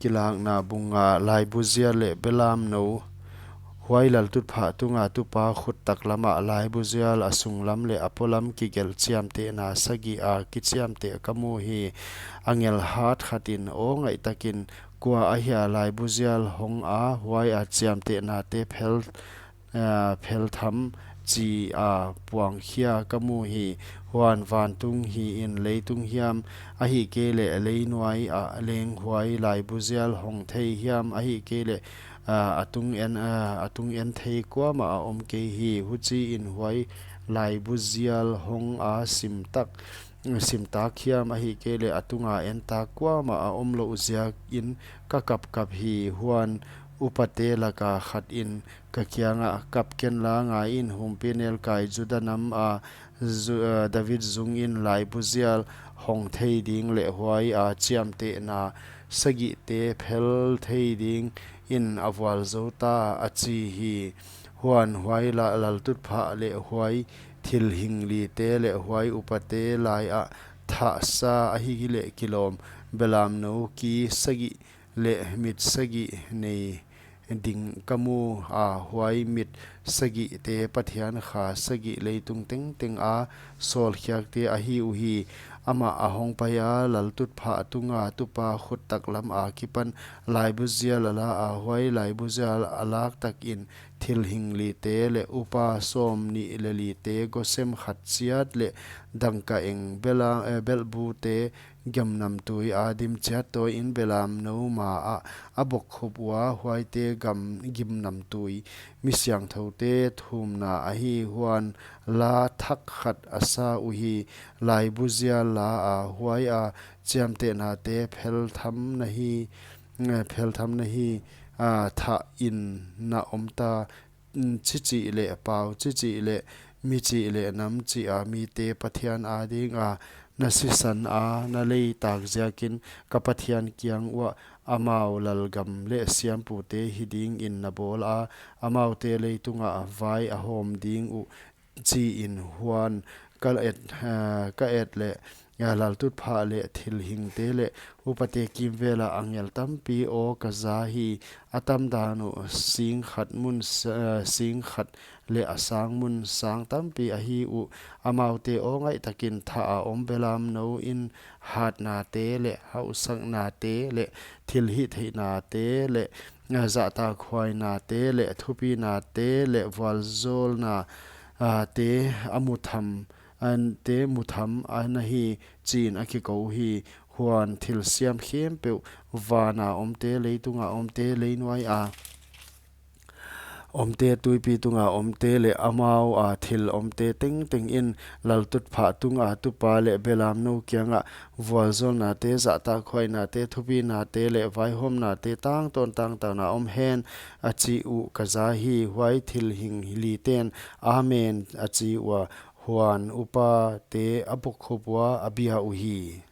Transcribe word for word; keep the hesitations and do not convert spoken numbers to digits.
Thilhihtheihna bung nga. Laibu zial leh belamnou. Huai laltutphah tunga tupa khut taklam ah laibu zial a sunglam leh a polam kigelh chiamtehna sagih a kichiamteh ka mu hi. Angel hat khat in aw ngaihtakin, kua ahia laibu zial hong a, huai a chiamtehnate phel aa, phel tham chi a puang khia ka mu hi. Huan vantung hi in leitung hiam, ahihkeileh leinuai ah leng huai laibu zial hong thei hiam, ahihkeileh, aa, a tung en, aa, a tung en thei kuamah a om kei hi. Huchiin huai laibu zial hong a sim tak, sim tak hiam, ahihkeileh a tunga en tak kuamah a om louh ziakin ka kapkap hi. Huan upate laka khat in ka kiangah, kap kenla, ngaiin, humpinelkai Juda nam a Zu-, eh, David zung in laibu zial hong thei ding leh huai a chiamtehna sagihte phel thei dingin a vualzou ta, a chi hi. Huan huai la-, laltutphah leh huai thilhing lite leh huai upate laiah thahsa, ahihkeileh kilawm, belamnou ki sagih leh mit sagih nei ding ka mu a, huai mit sagihte Pathian kha sagih leitung tengteng a sawlkhiakte ahi uhi. Amah a hongpai a, laltutphah tunga tupa khut taklam akipan laibu zial a la a, huai laibu zial a lak takin thilhing lite leh upa sawmnih leh lite, gosem khat chiat leh dangkaeng bela-, eh, belhbute gimnamtui a dim chiat tawiin belamnou ma ah a bokkhup ua, huaite gam gimnamtui, mi siangthoute thumna ahi. Huan la thak khat a sa uhi, laibu zial la a, huai a chiamtehnate phel tham na hi, eh, phel tham na hi, ah, thah in na om ta, mm, chichih leh pau, chichih leh mi chih leh nam chih a mite Pathian adinga na sisan a na leitak ziakin ka Pathian kiang uah amau lalgam leh siampute hi dingin na bawl a, amaute leitungah vai a hawm ding uh, chiin. Huan ka et, eh, ka et leh, eh, laltutphah leh thilhingte leh upate kimvela angel tampi aw ka za hi. A tamdan uh sing khat mun s-, eh, sing khat leh a sang mun sang tampi ahi uh. Amaute aw ngaihtakin thah a om belamnou in hatnate leh hausaknate leh thilhihtheihnate leh, eh, zahtakhuainate leh thupinate leh vualzawlna, ah, te a mu tham, an te mu tham a na hi, chiin a kikou hi. Huan thilsiam khempeuh, vana omte, leitunga omte, leinuaia omte, tuipi tunga omte leh amau a thil omte tengteng in laltutphah tunga tupa leh belamnou kiangah vualzawlnate, zahtakhuainate, thupinate leh vaihawmnate tangtawn tangtawn a om hen, a chi uh ka za hi. Huai thilhing liten, Amen, a chi ua, huan upate a bokkhup ua a bia uhi.